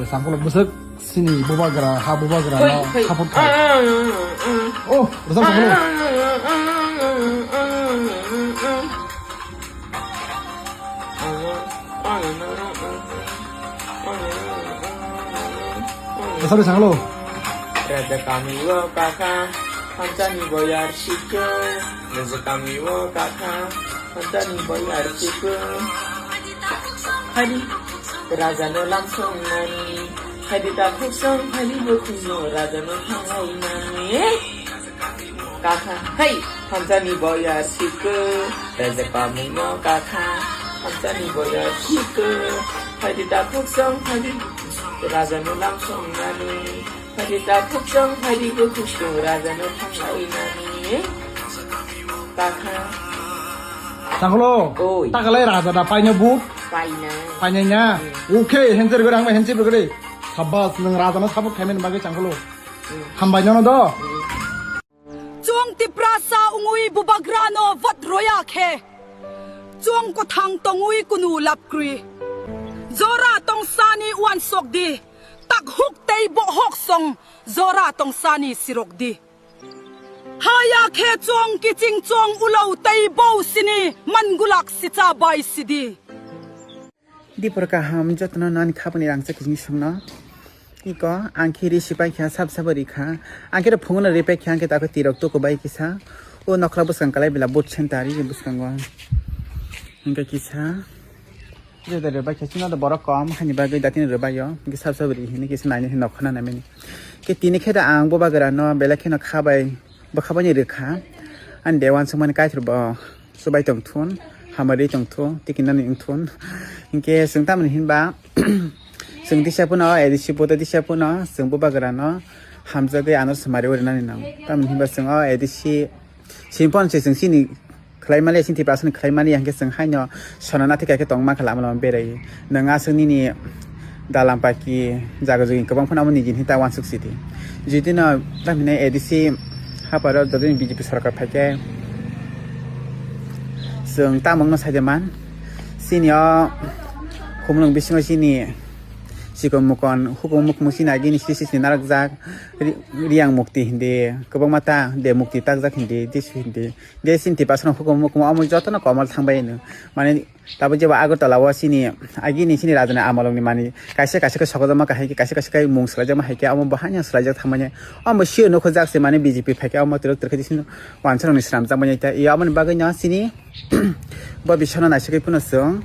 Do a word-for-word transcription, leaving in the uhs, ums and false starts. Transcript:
Sangkolo bwswk sini bubagra, ha bubagra no Hoi, hoi. Support khai. Oh, rwchap sangkolo. Rwchap sangkolo. Raja kami o kakha, hamsani boyar sikhe. Raja kami o kakha, hamsani boyar sikhe. Hari. Raja no lam songnani, hari takhuk song, hari bukhuk no, raja no thanglai nani. Kakha, hai, hamsani boyar sikhe, raja kamung no kakha, hamsani boyar sikhe, hari takhuk song, hari raja no lam songnani, hari takhuk song, hari bukhuk song, raja no thanglai nani. Kakha. Sangkolo, Oi. Takalai raja da paina bu? Paina. Paina nya? Hmm. Okay, handshake gori, ang handshake gori. Sabas, nang raja no support khaimani bagwi sangkolo. Hmm. Hambai nono do. Hmm. Chwng Tiprasa wngwi bubagrano vote roya khe, chwng kwthang tongwi kunu lab kwrwi. Jora tongsani uansok di, takhuk tei bohok song jora tongsani sirok di. Haya khe chwng kiching chwng ulo tei bo sini mangulak sicha bai sidi. Dipor kaham jotono nani khapani rangchak kiching songno. Iko, ang khe ri sipai kha, sab sabo ri kha. Ang khe ro phungo no ri pai kha, ang khe tako tirok tuku bai kisa. O nokla bwskang kalai bila boat center ri bwskango. Hingke kisa. Jeta ri bai kha, chino do borok kom, hani bagwi datino ri bai yo. Hingke sab sabo ri hini kisa naini hin nokha na naimani. Ke tini khe da ang bubagra no belai kheno kha bai, bwkha bai ni ri kha. Ani dewan songmani kaithor bo. Chubai tongthun, hamari tongthun, tikinani wngthun. Hinkhe chwng tamoni hinba, chwng tisa phano A D C vote tisa phano chwng bubagrano hamjagwi ano swmari urinani nango. Tamoni hinba chwng o A D C sini phano se chwng sini khlai mali, sini Tiprasani khlai mali, hinkhe chwng haino sona nathi khe tongma khe lama lama berai. Nwng aswk nini dalam paki jaga jogin kwbang phano amo niji hinwi ta uansuk sidi. Judino tamhinai A D C haparo jodini B J P sorkar phaikhe chwng tamungno saide man. Chini o khumulwng bisingo chini chikon mukon hukumu mukumu chini agini sisi sini narwkjak. Ri-, Riyang mukti hindi kwbangma ta de mukti takjak hindi, disu hindi. De chini Tiprasano hukumu mukumu omo jotono komol thangbai hino. Mane Tabuk jeba Agartala o chini agini chini rajani amolongni mani kaisa kaisa khe sokojakma kahai khe kaisa kaisa khe mung swlaijakma hai khe omo bo haino swlaijak thangmani. Omo sio nukho jak se mani B J P phai khe omo twrwk twrwk khe chini wansarokni swnamjakmani tei aboni bagwino chini bo bisano naisagwi phano chwng